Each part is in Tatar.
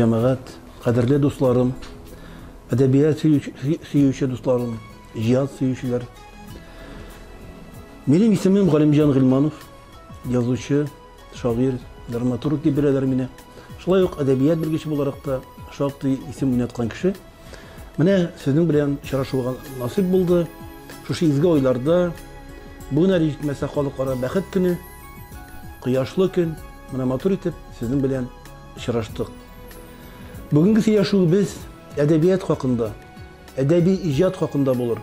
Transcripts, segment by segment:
җәмәгать, кадерле дусларым, әдәбият сөюче дусларым, иҗат сөючеләр. Минем исемем Галимҗан Гыйльманов, язучы, шагыйрь, драматург дип беләләр мине. Шулай ук әдәбият белгече буларак та шактый исем уйнаткан кеше. Менә сезнең белән очрашуга насыйп булды. Шушы изге айларда, бүген әле җитмәсә халыкара бәхет көне, кояшлы көн, менә матур итеп сезнең белән очраштык. Бүгенге сөйләшүебез әдәбият хакында, әдәби иҗат хакында булыр.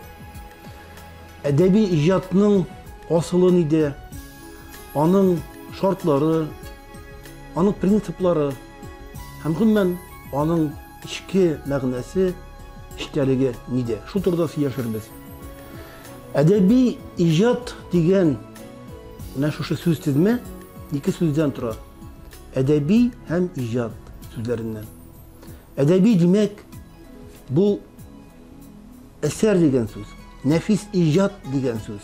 Әдәби иҗатның асылы нидә, аның шартлары, аның принциплары һәм гомумән аның эчке мәгънәсе, эчтәлеге нидә? Шул турыда сөйләшербез. Әдәби иҗат дигән менә шушы сүз тезмә ике сүздән тора. Әдәби һәм иҗат сүзләреннән. Әдәби димәк, бу әсәр дигән сүз, нәфис иҗат дигән сүз.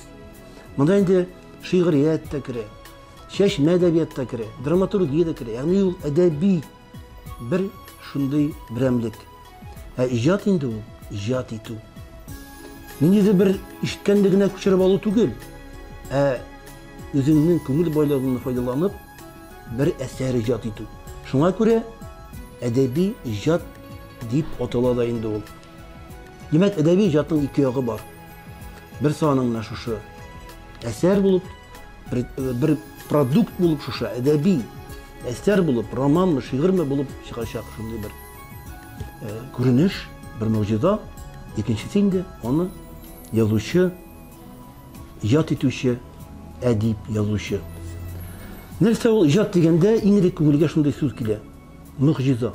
Монда инде шигърият тә керә, чәчмә әдәбият та керә, драматургия дә керә. Ягъни ул әдәби бер шундый берәмлек. Ә иҗат инде ул иҗат итү. Ниндидер бер ишеткәнне генә күчереп алу түгел, ә үзеңнең күңел байлыгыңны файдаланып, бер әсәр иҗат итү. Шуңа күрә әдәби иҗат дип атала да инде ул. Димәк, әдәби иҗатның ике ягы бар. Берсе аның менә шушы әсәр булып, бер продукт булып шушы әдәби әсәр булып, романмы, шигырьме булып чыгачак шундый бер күренеш, бер могҗиза. Икенчесе инде аны язучы, иҗат итүче, әдип, язучы. Нәрсә ул иҗат дигәндә иң элек күңелгә шундый сүз килә. Могҗиза.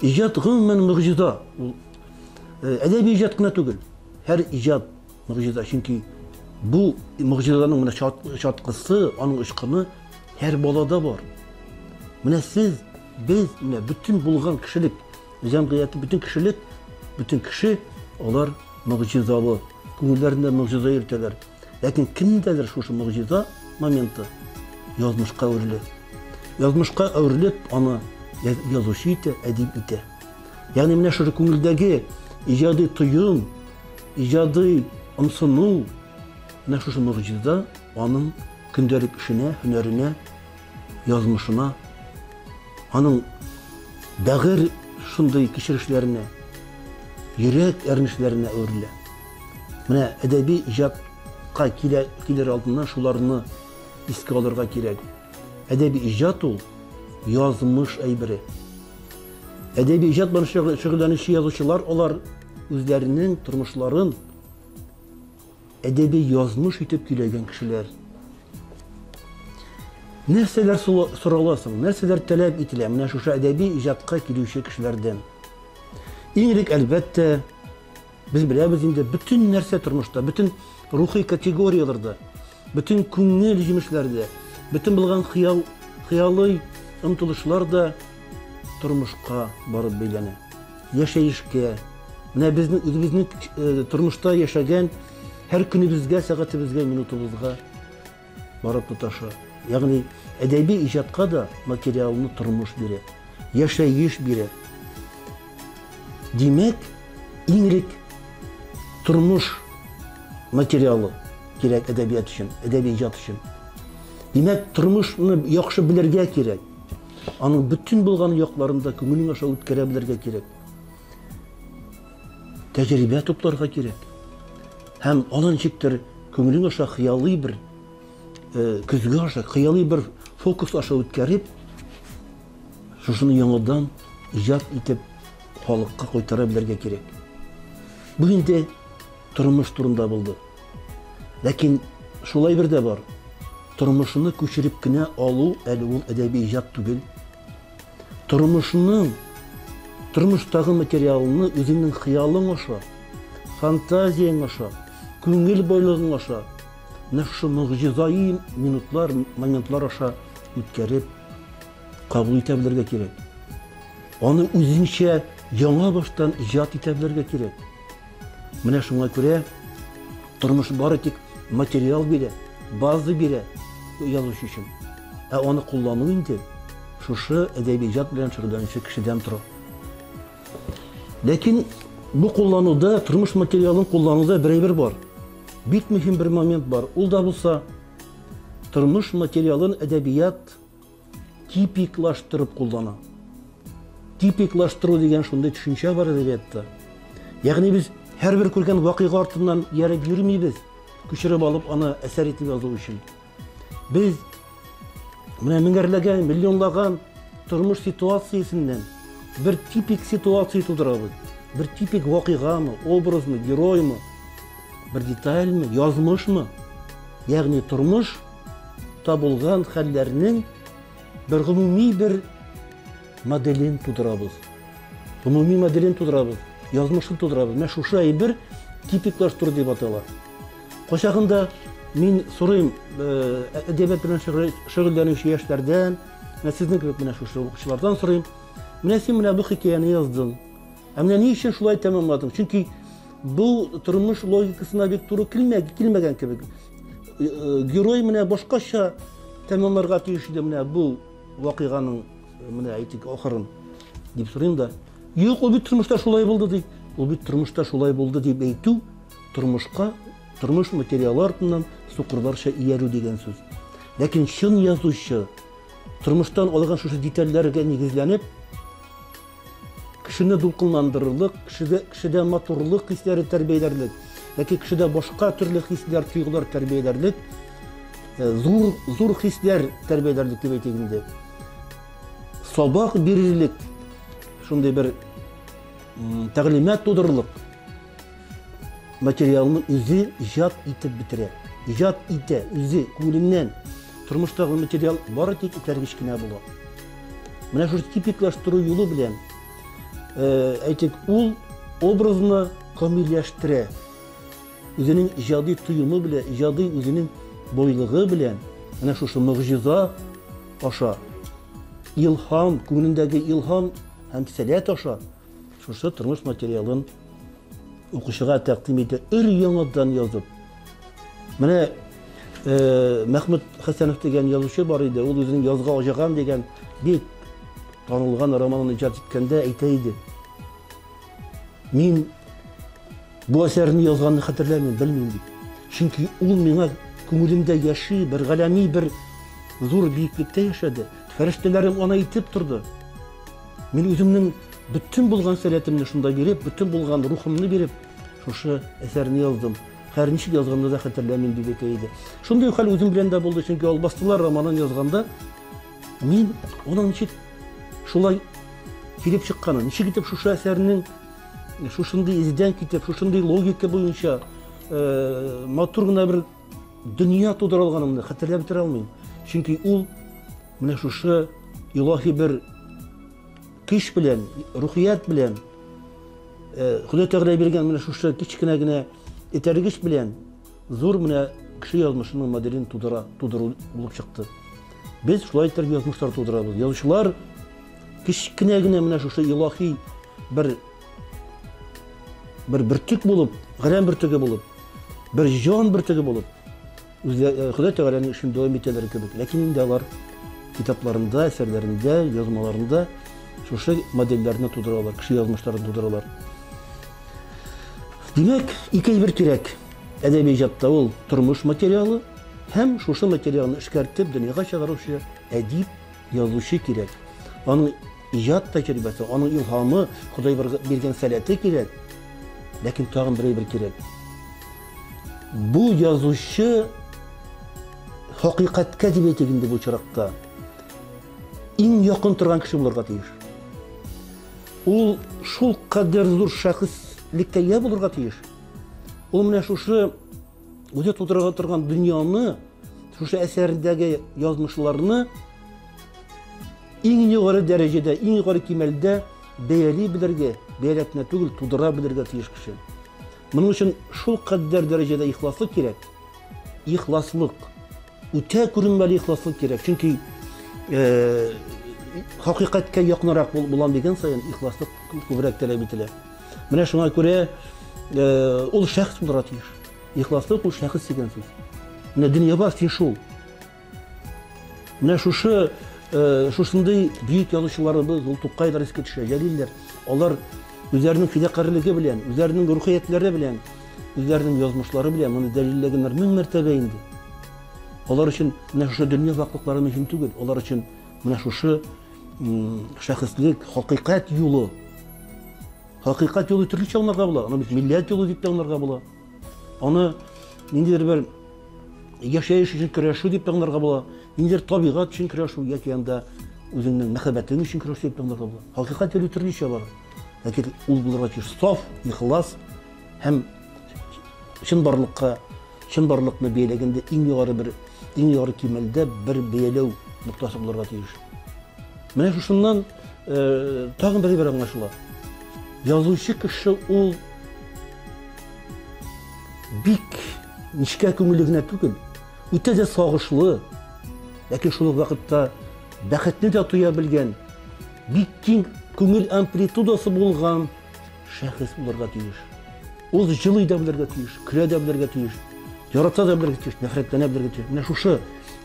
Иҗат гомумән могҗиза. Ул әдәби иҗат кына түгел. Һәр иҗат могҗиза, чөнки бу могҗизаның менә чаткысы, аның очкыны һәр балада бар. Менә сез, без, менә бөтен булган кешелек җәмгыяте, бөтен кешелек, бөтен кеше алар могҗизалы, күңелләрендә могҗиза йөртәләр. Ләкин кемдәдер шушы могҗиза моменты язмышка әверелә. Язмышка әверелеп, аны язучы итә, әдип итә. Ягъни менә шушы күңелдәге иҗади тоем, иҗади ымсыну, менә шушы могҗиза аның көндәлек эшенә, һөнәренә, язмышына, аның бәгырь шундый кичерешләренә, йөрәк әрнешләренә әверелә. Менә әдәби иҗатка килә, килер алдыннан шуларны искә алырга кирәк. Әдәби иҗат ул язмыш әйбере. Әдәби иҗат белән шөгыльләнүче язучылар алар үзләренең тормышларын әдәби язмыш итеп көйләгән кешеләр. Нәрсәләр сорала соң, нәрсәләр таләп ителә менә шушы әдәби иҗатка килүче кешеләрдән? Иң элек, әлбәттә, без беләбез инде, бөтен нәрсә тормышта, бөтен рухи категорияләрдә, бөтен күңел җимешләрдә, бөтен булган хыял, хыялый омтылышлар да тормышка барып бәйләнә. Яшәешкә, менә безнең үзебезнең тормышта яшәгән һәр көнебезгә, сәгатебезгә, минутыбызга барып тоташа. Ягъни әдәби иҗатка да материалны тормыш бирә, яшәеш бирә. Димәк, иң элек тормыш материалы кирәк әдәбият өчен, әдәби иҗат өчен. Димәк, тормышны яхшы белергә кирәк. Аның бөтен булган якларын да күңелең аша үткәрә белергә кирәк. Тәҗрибә тупларга кирәк. Һәм аны ничектер күңелең аша хыялый бер көзге аша, хыялый бер фокус аша үткәреп, шушыны яңадан иҗат итеп халыкка кайтара белергә кирәк. Бу инде тормыш турында булды. Ләкин шулай бер дә бар. Тормышны күчереп кенә алу әле ул әдәби иҗат түгел. Тормышның, тормыштагы материалны үзеңнең хыялың аша, фантазияң аша, күңел байлыгың аша, менә шушы могҗизаи минутлар, моментлар аша үткәреп кабул итә белергә кирәк. Аны үзеңчә яңа баштан иҗат итә белергә кирәк. Менә шуңа күрә тормыш бары тик материал бирә, база бирә язучы өчен. Ә аны куллану инде шушы әдәби иҗат белән шөгыльләнүче кешедән тора. Ләкин бу куллануда, тормыш материалын куллануда бер әйбер бар. Бик мөһим бер момент бар. Ул да булса, тормыш материалын әдәбият типиклаштырып куллана. Типиклаштыру дигән шундый төшенчә бар әдәбиятта. Ягъни без һәрбер күргән вакыйга артыннан ияреп йөрмибез, күчереп алып аны әсәр итеп язу өчен. Без менә меңәрләгән, миллионлаган тормыш ситуациясеннән бер типик ситуация тудырабыз. Бер типик вакыйгамы, образмы, героймы, бер детальмы, язмышмы? Ягъни тормыш табылган хәлләрнең бер гомуми бер моделен тудырабыз. Гомуми моделен тудырабыз, язмышын тудырабыз. Менә шушы әйбер типиклаштыру дип атала. Кайчагында мин сорыйм, әдәбият белән шөгыльләнүче яшьләрдән, менә сезнең кебек менә шушы укучылардан сорыйм. Менә син менә бу хикәяне яздың. Ә менә ни өчен шулай тәмамладың? Чөнки бу тормыш логикасына бик туры килмәгән кебек. Герой менә башкача тәмамларга тиеш иде менә бу вакыйганың, менә әйтик, ахырын дип сорыйм да. Юк, ул бит тормышта шулай булды ди. Ул бит тормышта шулай булды дип әйтү тормышка, тормыш материалы артыннан сукырларча иярү дигән сүз. Ләкин чын язучы тормыштан алган шушы детальләргә нигезләнеп, кешене дулкынландырырлык, кешедә матурлык хисләре тәрбияләрлек, яки кешедә башка төрле хисләр, тойгылар тәрбияләрлек, зур, зур хисләр тәрбияләрлек дип әйтик инде. Сабак бирерлек, шундый бер тәгълимат тудырырлык материалны үзе иҗат итеп бетерә. Иҗат итә үзе күңеленнән. Тормыштагы материал бары тик этәргеч кенә була. Менә шушы типиклаштыру юлы белән, әйтик, ул образны камилләштерә. Үзенең иҗади тоемы белән, иҗади үзенең байлыгы белән, менә шушы могҗиза аша, илһам, күңелендәге илһам һәм сәләт аша шушы тормыш материалын укучыга тәкъдим итә, өр яңадан язып. Менә Мәхмүт Хәсәнов дигән язучы бар иде, ул үзенең Язга аҗаган дигән бик танылган романын иҗат иткәндә әйтә иде. Мин бу әсәрне язганны хәтерләмим, белмим дип. Чөнки ул миңа күңелемдә яши, бер галәми бер зур биеклектә яшәде. Фәрештәләрем аны әйтеп торды. Мин үземнең бөтен булган сәләтемне шунда биреп, бөтен булган рухымны биреп, шушы әсәрне яздым. Хәер, ничек язганны да хәтерләмим, дип әйтә иде. Шундый хәл үзем белән дә булды, чөнки Албастылар романын язганда мин аның ничек шулай килеп чыкканын, ничек итеп шушы әсәрнең шушындый издән китеп, шушындый логика буенча матур гына бер дөнья тудыра алганымны хәтерләп бетерә алмыйм. Чөнки ул менә шушы илаһи бер көч белән, рухият белән, Ходай Тәгалә биргән менә шушы кечкенә генә этәргеч белән зур менә кеше язмышының моделен тудыра, тудыру булып чыкты. Без шулай итеп язмышлар тудырабыз. Язучылар кечкенә генә менә шушы илаһи бер бер бөртек булып, галәм бөртеге булып, бер җан бөртеге булып, Ходай Тәгаләнең эшен дәвам итәләр кебек. Ләкин инде алар китапларында, әсәрләрендә, язмаларында шушы модельләрне тудыралар, кеше язмышларын тудыралар. Димәк, ике әйбер кирәк. Әдәби иҗатта ул тормыш материалы һәм шушы материалны эшкәртеп дөньяга чыгаручы әдип, язучы кирәк. Аның иҗат тәҗрибәсе, аның илһамы, Ходай биргән сәләте кирәк. Ләкин тагын бер әйбер кирәк. Бу язучы хакыйкатькә дип әйтик инде бу очракта иң якын торган кеше булырга тиеш. Ул шул кадәр зур шәхеслеккә ия булырга тиеш. Ул менә шушы үзе тудырырга торган дөньяны, шушы әсәрдәге язмышларны иң югары дәрәҗәдә, иң югары кимәлдә бәяли белергә, бәяләп кенә түгел, тудыра белергә тиеш кеше. Моның өчен шул кадәр дәрәҗәдә ихласлык кирәк. Ихласлык. Үтә күренмәле ихласлык кирәк. Чөнки хакыйкатькә якынрак булам дигән саен ихласлык күбрәк таләп ителә. Менә шуңа күрә ул шәхес булырга тиеш. Ихласлык ул шәхес дигән сүз. Менә дөнья бар, син шул. Менә шушы Шушындый бөек язучыларыбыз, ул Тукайлар искә төшә, Җәлилләр, алар үзләренең фидакарьлеге белән, үзләренең рухиятләре белән, үзләренең язмышлары белән моны дәлилләгәннәр мең мәртәбә инде. Алар өчен менә шушы дөнья ваклыклары мөһим түгел, алар өчен менә шушы шәхеслек, хакыйкать юлы. Хакыйкать юлы төрлечә аңларга була. Аны бит милләт юлы дип тә аңларга була. Аны ниндидер бер яшәеш өчен көрәшү дип тә аңларга була. Ниндидер табигать өчен көрәшү яки анда үзеңнең мәхәббәтең өчен көрәшү дип тә аңларга була. Хакыйкать юлы төрлечә бар. Ләкин ул булырга тиеш саф, ихлас һәм чынбарлыкка, чынбарлыкны бәяләгәндә иң югары бер, иң югары кимәлдә бер бәяләү ноктасы булырга тиеш. Менә шушыннан тагын бер әйбер аңлашыла. Язучы кеше ул бик нечкә күңелле генә түгел, үтә дә сагышлы, ләкин шул ук вакытта бәхетне дә тоя белгән, бик киң күңел амплитудасы булган шәхес булырга тиеш. Ул җылый да белергә тиеш, көлә дә белергә тиеш, ярата да белергә тиеш, нәфрәтләнә белергә тиеш. Менә шушы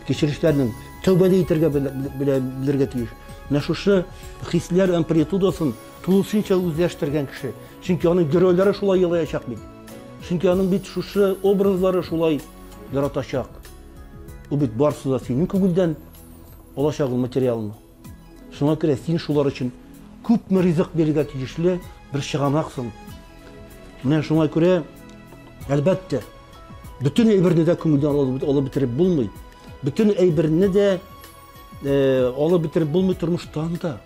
кичерешләрнең тәүбә дә итәргә белергә тиеш. Менә шушы хисләр амплитудасын тулысынча үзләштергән кеше. Чөнки аның геройлары шулай елаячак бит. Чөнки аның бит шушы образлары шулай яратачак. Ул бит барысы да синең күңелдән алачак ул материалны. Шуңа күрә син шулар өчен күпме ризык бирергә тиешле бер чыганаксың. Менә шуңа күрә, әлбәттә, бөтен әйберне дә күңелдән алып бетереп булмый. Бөтен әйберне дә алып бетереп булмый тормыштан да.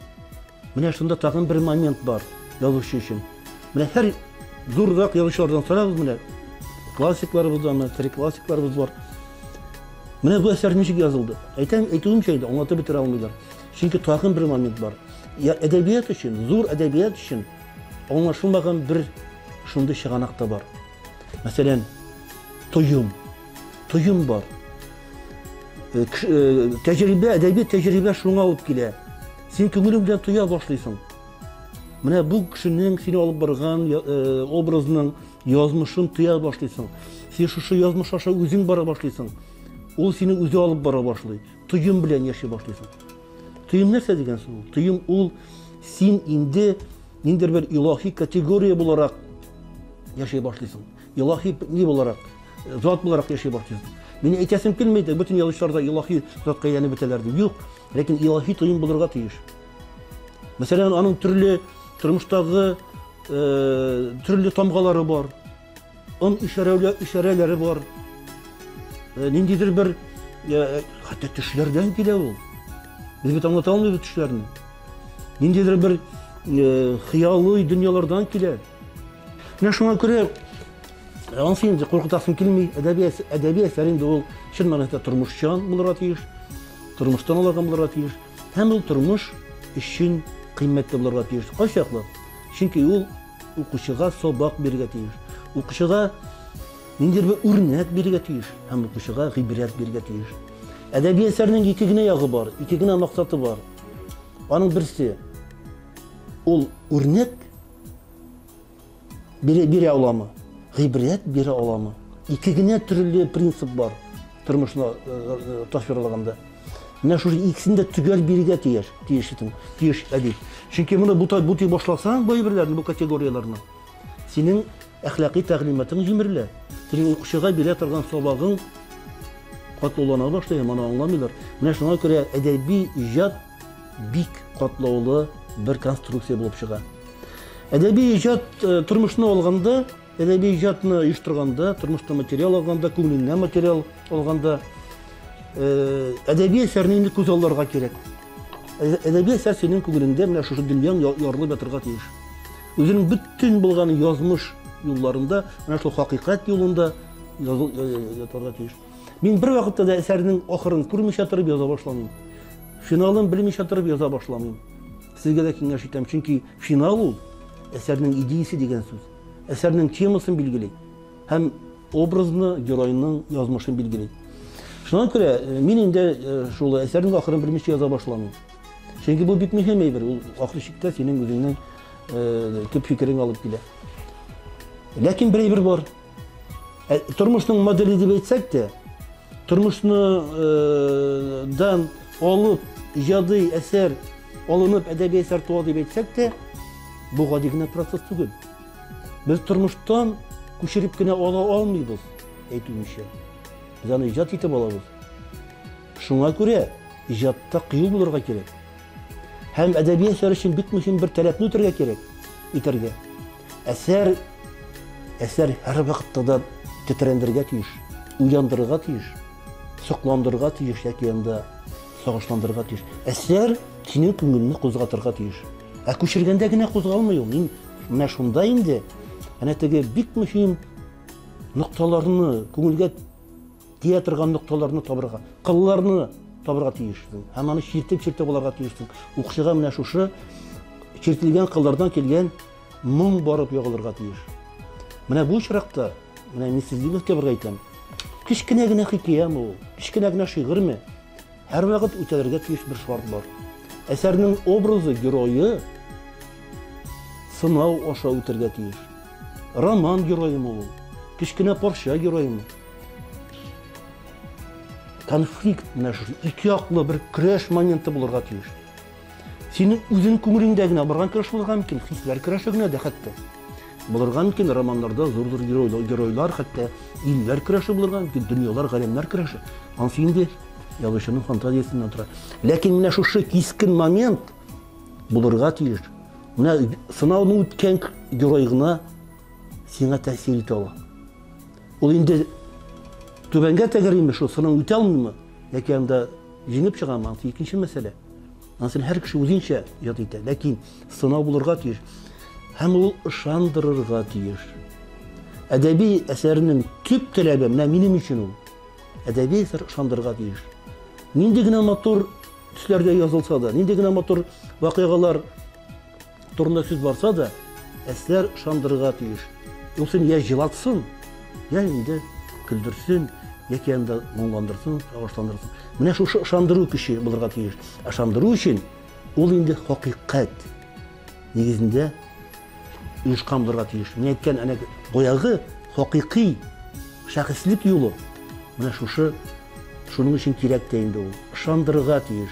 Менә шунда тагын бер момент бар язучы өчен. Менә һәр зуррак язучылардан сорагыз, менә классикларыбыздан, менә тере классикларыбыз бар. Менә бу әсәр ничек язылды? Әйтәм, әйтүемчә инде аңлатып бетерә алмыйлар. Чөнки тагын бер момент бар. Я әдәбият өчен, зур әдәбият өчен аңлашылмаган бер шундый чыганак та бар. Мәсәлән, тоем. Тоем бар. Тәҗрибә, әдәби тәҗрибә шуңа алып килә. Син күңелең белән тоя башлыйсың. Менә бу кешенең сине алып барган образның язмышын тоя башлыйсың. Син шушы язмыш аша үзең бара башлыйсың. Ул сине үзе алып бара башлый. Тоем белән яши башлыйсың. Тоем нәрсә дигән сүз ул? Тоем ул син инде ниндидер бер илаһи категория буларак яши башлыйсың. Илаһи ни буларак, зат буларак яши башлыйсың. Мин әйтәсем килми, бөтен язучылар да илаһи затка әйләнеп бетәләр дип. Юк, ләкин илаһи тоем булырга тиеш. Мәсәлән, аның төрле тормыштагы төрле тамгалары бар. Он ишарәләре бар. Ниндидер бер хәтта төшләрдән килә ул. Без бит аңлата алмыйбыз төшләрне. Ниндидер бер хыялый дөньялардан килә. Менә шуңа күрә анысы инде куркытасым килми. Әдәби әдәби әсәр инде ул чын мәгънәсендә тормышчан булырга тиеш, тормыштан алырга булырга тиеш. Һәм ул тормыш өчен кыйммәтле булырга тиеш. Кайчаклы? Чөнки ул укучыга сабак бирергә тиеш. Укучыга ниндидер бер үрнәк бирергә тиеш һәм укучыга гыйбрәт бирергә тиеш. Әдәби әсәрнең ике генә ягы бар, ике генә максаты бар. Аның берсе ул үрнәк бирә, бирә аламы? Гыйбрәт бирә аламы? Ике генә төрле принцип бар тормышны тасвирлаганда. Менә шушы икесен дә төгәл бирергә тиеш, тиеш итең, тиеш әдип. Чөнки моны бутый, бутый башласаң, бу әйберләрне, бу категорияләрне, синең әхлакый тәгълиматың җимерелә. Синең укучыга бирә торган сабагың катлаулана башлый, һәм аны аңламыйлар. Менә шуңа күрә әдәби иҗат бик катлаулы бер конструкция булып чыга. Әдәби иҗат тормышны алганда, әдәби иҗатны оештырганда, тормышта материал алганда, күңелеңнән материал алганда, әдәби әсәрне инде күз алларга кирәк. Әдәби әсәр синең күңелеңдә менә шушы дөньяң ярылып ятырга тиеш. Үзенең бөтен булган язмыш юлларында, менә шул хакыйкать юлында ятарга тиеш. Мин бер вакытта да әсәрнең ахырын күрмичә торып яза башламыйм. Финалын белмичә торып яза башламыйм. Сезгә дә киңәш итәм, чөнки финал ул әсәрнең идеясе дигән сүз. Әсәрнең темасын билгели һәм образны, геройның язмышын билгели. Шуңа күрә мин инде шул әсәрнең ахырын белмичә яза башламыйм. Чөнки бу бик мөһим әйбер, ул ахыр чиктә синең үзеңнең төп фикерең алып килә. Ләкин бер әйбер бар. Тормышның моделе дип әйтсәк тә, тормышны дан алып, иҗади әсәр алынып, әдәби әсәр туа дип әйтсәк тә, бу гади генә процесс түгел. Без тормыштан күчереп кенә ала алмыйбыз, әйтүенчә. Без аны иҗат итеп алабыз. Шуңа күрә иҗатта кыю булырга кирәк. Һәм әдәби әсәр өчен бик мөһим бер таләпне үтәргә кирәк, итәргә. Әсәр әсәр һәрвакытта да тетрәндерергә тиеш, уйландырырга тиеш, сокландырырга тиеш яки анда сагышландырырга тиеш. Әсәр синең күңелне кузгатырга тиеш. Ә күчергәндә генә кузгалмый ул. Мин менә шунда инде әнә теге бик мөһим нокталарны, күңелгә тия торган нокталарны табырга, кылларны табырга тиешсең. Һәм аны чиртеп-чиртеп алырга тиешсең. Укчыга менә шушы чиртелгән кыллардан килгән моң барып ягылырга тиеш. Менә бу очракта, менә мин сезгә бер әйтәм. Кечкенә генә хикәяме ул, кечкенә генә шигырьме? Һәрвакыт үтәлергә тиеш бер шарт бар. Әсәрнең образы, герое сынау аша үтәргә тиеш. Роман героемы ул, кечкенә парча героемы? Конфликт менә шушы ике яклы бер көрәш моменты булырга тиеш. Синең үзең күңелеңдә генә барган көрәш булырга мөмкин, хисләр көрәше генә дә хәтта. Булырга мөмкин романнарда зур-зур геройлар, геройлар, хәтта илләр көрәше булырга мөмкин, дөньялар, галәмнәр көрәше. Ансы инде язучының фантазиясеннән тора. Ләкин менә шушы кискен момент булырга тиеш. Менә сынауны үткән герой гына сиңа тәэсир итә ала. Ул инде түбәнгә тәгәриме, шул сынау үтә алмыймы, яки анда җиңеп чыгамы, анысы икенче мәсьәлә. Анысын һәр кеше үзенчә иҗат итә. Ләкин сынау булырга тиеш. Һәм ул ышандырырга тиеш. Әдәби әсәрнең төп таләбе менә минем өчен ул. Әдәби әсәр ышандырырга тиеш. Нинди генә матур төсләргә язылса да, нинди генә матур вакыйгалар турында сүз барса да, әсәр ышандырырга тиеш. Ул син я җылатсын, я инде көлдерсен, яки анда моңландырсын, сагышландырсын. Менә шушы ышандыру көче булырга тиеш. Ышандыру өчен ул инде хакыйкать нигезендә оешкан булырга тиеш. Мин әйткән әнә баягы хакыйкый шәхеслек юлы менә шушы шуның өчен кирәк тә инде ул. Ышандырырга тиеш.